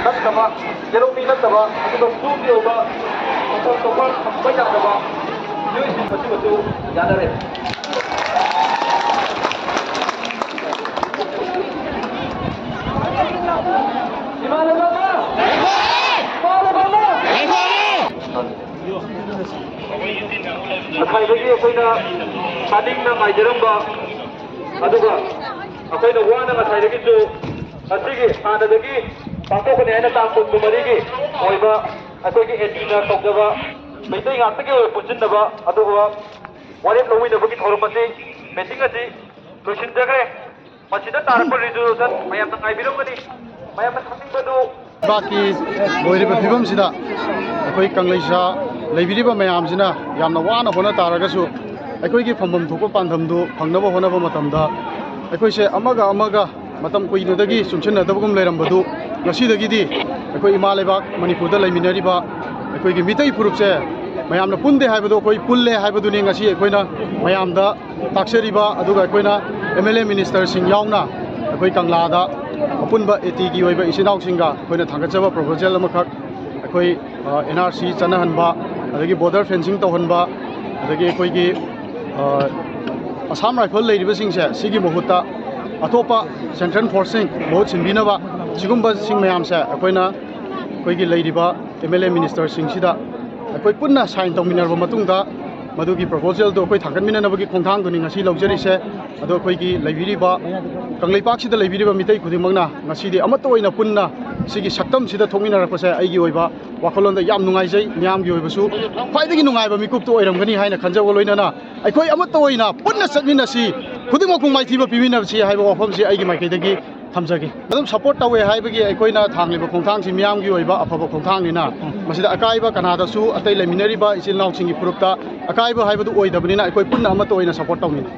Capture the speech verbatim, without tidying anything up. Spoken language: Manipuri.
ꯅꯠꯇꯕ, ꯌꯦꯂꯣꯃꯤ ꯅꯠꯇꯕ, ꯑꯗꯨꯒ ꯕ꯭ꯂꯨꯒꯤ ꯑꯣꯏꯕ ꯃꯁꯛ ꯇꯣꯞꯄꯔ ꯊꯝꯕ ꯌꯥꯗꯕ ꯃꯤꯑꯣꯏꯁꯤꯡ ꯑꯁꯤꯃꯁꯨ ꯌꯥꯅꯔꯦ꯫ ꯏꯃꯥꯟꯅꯕ ꯑꯃ! ꯏꯃꯥꯟꯅꯕ ꯑꯃ! ꯉꯁꯥꯏꯗꯒꯤ ꯑꯩꯈꯣꯏꯅ ꯇꯥꯅꯤꯡꯅ ꯉꯥꯏꯖꯔꯝꯕ, ꯑꯗꯨꯒ ꯑꯩꯈꯣꯏꯅ ꯋꯥꯅ ꯉꯁꯥꯏꯗꯒꯤꯁꯨ ꯉꯁꯤꯒꯤ ꯍꯥꯟꯅꯗꯒꯤ ꯄꯥꯡꯊꯣꯛꯀꯅꯤ ꯍꯥꯏꯅ ꯇꯥꯡ ꯀꯨꯟꯃꯔꯤꯒꯤ ꯑꯣꯏꯕ ꯑꯩꯈꯣꯏꯒꯤ ꯑꯦꯟ ꯌꯨꯅ ꯀꯧꯖꯕ ꯃꯩꯇꯩ ꯉꯥꯛꯇꯒꯤ ꯑꯣꯏꯕ ꯄꯨꯟꯁꯤꯟꯅꯕ ꯑꯗꯨꯒ ꯋꯥꯔꯦꯞ ꯂꯧꯃꯤꯟꯅꯕꯒꯤ ꯊꯧꯔꯝ ꯑꯁꯤ, ꯃꯤꯇꯤꯡ ꯑꯁꯤ ꯂꯣꯏꯁꯤꯟꯖꯈ꯭ꯔꯦ꯫ ꯃꯁꯤꯗ ꯇꯥꯔꯛꯄ ꯔꯤꯖꯣꯂꯨꯁꯟ ꯃꯌꯥꯝꯅ ꯉꯥꯏꯕꯤꯔꯝꯒꯅꯤ꯫ ꯃꯌꯥꯝꯅ ꯈꯪꯅꯤꯡꯕꯗꯨ ꯂꯩꯕꯥꯛꯀꯤ ꯑꯣꯏꯔꯤꯕ ꯐꯤꯕꯝꯁꯤꯗ ꯑꯩꯈꯣꯏ ꯀꯪꯂꯩꯁꯥ ꯂꯩꯕꯤꯔꯤꯕ ꯃꯌꯥꯝꯁꯤꯅ ꯌꯥꯝꯅ ꯋꯥꯅ ꯍꯣꯠꯅ ꯇꯥꯔꯒꯁꯨ, ꯑꯩꯈꯣꯏꯒꯤ ꯐꯪꯐꯝ ꯊꯣꯛꯄ ꯄꯥꯟꯗꯝꯗꯨ ꯐꯪꯅꯕ ꯍꯣꯠꯅꯕ ꯃꯇꯝꯗ, ꯑꯩꯈꯣꯏꯁꯦ ꯑꯃꯒ ꯑꯃꯒ ꯃꯇꯝ ꯀꯨꯏꯅꯗꯒꯤ ꯆꯨꯡꯁꯤꯟꯅꯗꯕꯒꯨꯝ ꯂꯩꯔꯝꯕꯗꯨ, ꯉꯁꯤꯗꯒꯤꯗꯤ ꯑꯩꯈꯣꯏ ꯏꯃꯥ ꯂꯩꯕꯥꯛ ꯃꯅꯤꯄꯨꯔꯗ ꯂꯩꯃꯤꯟꯅꯔꯤꯕ ꯑꯩꯈꯣꯏꯒꯤ ꯃꯤꯇꯩ ꯐꯨꯔꯨꯞꯁꯦ ꯃꯌꯥꯝꯅ ꯄꯨꯟꯗꯦ ꯍꯥꯏꯕꯗꯣ ꯑꯩꯈꯣꯏ ꯄꯨꯜꯂꯦ ꯍꯥꯏꯕꯗꯨꯅꯤ ꯉꯁꯤ ꯑꯩꯈꯣꯏꯅ ꯃꯌꯥꯝꯗ ꯇꯥꯛꯆꯔꯤꯕ꯫ ꯑꯗꯨꯒ ꯑꯩꯈꯣꯏꯅ ꯑꯦꯝ ꯑꯦꯜ ꯑꯦ ꯃꯤꯅꯤꯁꯇꯔꯁꯤꯡ ꯌꯥꯎꯅ ꯑꯩꯈꯣꯏ ꯀꯪꯂꯥꯗ ꯑꯄꯨꯟꯕ ꯑꯦ ꯇꯤꯒꯤ ꯑꯣꯏꯕ ꯏꯆꯤꯟ ꯏꯅꯥꯎꯁꯤꯡꯒ ꯑꯩꯈꯣꯏꯅ ꯊꯥꯡꯒꯠꯆꯕ ꯄ꯭ꯔꯣꯄꯣꯖꯦꯜ ꯑꯃꯈꯛ, ꯑꯩꯈꯣꯏ, ꯑ, ꯑꯦꯟ ꯑꯥꯔ ꯁꯤ ꯆꯠꯅꯍꯟꯕ, ꯑꯗꯒꯤ ꯕꯣꯔꯗꯔ ꯐꯦꯟꯁꯤꯡ ꯇꯧꯍꯟꯕ, ꯑꯗꯒꯤ ꯑꯩꯈꯣꯏꯒꯤ, ꯑ, ꯑꯁꯥꯝ ꯔꯥꯏꯐꯜ ꯂꯩꯔꯤꯕꯁꯤꯡꯁꯦ ꯁꯤꯒꯤ ꯃꯍꯨꯠꯇ ꯑꯇꯣꯞꯄ ꯁꯦꯟꯇ꯭ꯔꯦꯜ ꯐꯣꯔꯁꯁꯤꯡ ꯃꯍꯨꯠ ꯁꯤꯟꯕꯤꯅꯕ, ꯁꯤꯒꯨꯝꯕꯁꯤꯡ ꯃꯌꯥꯝꯁꯦ ꯑꯩꯈꯣꯏꯅ ꯑꯩꯈꯣꯏꯒꯤ ꯂꯩꯔꯤꯕ ꯑꯦꯝ ꯑꯦꯜ ꯑꯦ ꯃꯤꯅꯤꯁꯇꯔꯁꯤꯡꯁꯤꯗ ꯑꯩꯈꯣꯏ ꯄꯨꯟꯅ ꯁꯥꯏꯟ ꯇꯧꯃꯤꯟꯅꯔꯕ ꯃꯇꯨꯡꯗ, ꯃꯗꯨꯒꯤ ꯄ꯭ꯔꯣꯄꯣꯖꯦꯜꯗꯣ ꯑꯩꯈꯣꯏ ꯊꯥꯡꯒꯠꯃꯤꯟꯅꯅꯕꯒꯤ ꯈꯣꯡꯊꯥꯡꯗꯨꯅꯤ ꯉꯁꯤ ꯂꯧꯖꯔꯤꯁꯦ꯫ ꯑꯗꯣ ꯑꯩꯈꯣꯏꯒꯤ ꯂꯩꯕꯤꯔꯤꯕ, ꯀꯪꯂꯩꯄꯥꯛꯁꯤꯗ ꯂꯩꯕꯤꯔꯤꯕ ꯃꯤꯇꯩ ꯈꯨꯗꯤꯡꯃꯛꯅ ꯉꯁꯤꯗꯤ ꯑꯃꯠꯇ ꯑꯣꯏꯅ ꯄꯨꯟꯅ ꯁꯤꯒꯤ ꯁꯛꯇꯝꯁꯤꯗ ꯊꯣꯛꯃꯤꯟꯅꯔꯛꯄꯁꯦ ꯑꯩꯒꯤ ꯑꯣꯏꯕ ꯋꯥꯈꯜꯂꯣꯟꯗ ꯌꯥꯝ ꯅꯨꯡꯉꯥꯏꯖꯩ꯫ ꯃꯤꯌꯥꯝꯒꯤ ꯑꯣꯏꯕꯁꯨ ꯈ꯭ꯋꯥꯏꯗꯒꯤ ꯅꯨꯡꯉꯥꯏꯕ ꯃꯤꯀꯨꯞꯇꯨ ꯑꯣꯏꯔꯝꯒꯅꯤ ꯍꯥꯏꯅ ꯈꯟꯖꯕꯒ ꯂꯣꯏꯅꯅ ꯑꯩꯈꯣꯏ ꯑꯃꯠꯇ ꯑꯣꯏꯅ ꯄꯨꯟꯅ ꯆꯠꯃꯤꯟꯅꯁꯤ, ꯈꯨꯗꯤꯡꯃꯛꯄꯨ ꯃꯥꯏꯊꯤꯕ ꯄꯤꯃꯤꯟꯅꯁꯤ ꯍꯥꯏꯕ ꯋꯥꯐꯝꯁꯤ ꯑꯩꯒꯤ ꯃꯥꯏꯀꯩꯗꯒꯤ ꯊꯝꯖꯒꯦ꯫ ꯑꯗꯨꯝ ꯁꯞꯄꯣꯔꯠ ꯇꯧꯋꯦ ꯍꯥꯏꯕꯒꯤ ꯑꯩꯈꯣꯏꯅ ꯊꯥꯡꯂꯤꯕ ꯈꯣꯡꯊꯥꯡꯁꯤ ꯃꯤꯌꯥꯝꯒꯤ ꯑꯣꯏꯕ ꯑꯐꯕ ꯈꯣꯡꯊꯥꯡꯅꯤꯅ ꯃꯁꯤꯗ ꯑꯀꯥꯏꯕ ꯀꯅꯥꯗꯁꯨ, ꯑꯇꯩ ꯂꯩꯃꯤꯟꯅꯔꯤꯕ ꯏꯆꯤꯜ ꯏꯅꯥꯎꯁꯤꯡꯒꯤ ꯐꯨꯔꯨꯞꯇ ꯑꯀꯥꯏꯕ ꯍꯥꯏꯕꯗꯨ ꯑꯣꯏꯗꯕꯅꯤꯅ ꯑꯩꯈꯣꯏ ꯄꯨꯟꯅ ꯑꯃꯠꯇ ꯑꯣꯏꯅ ꯁꯞꯄꯣꯔꯠ ꯇꯧꯃꯤꯟꯅꯩ꯫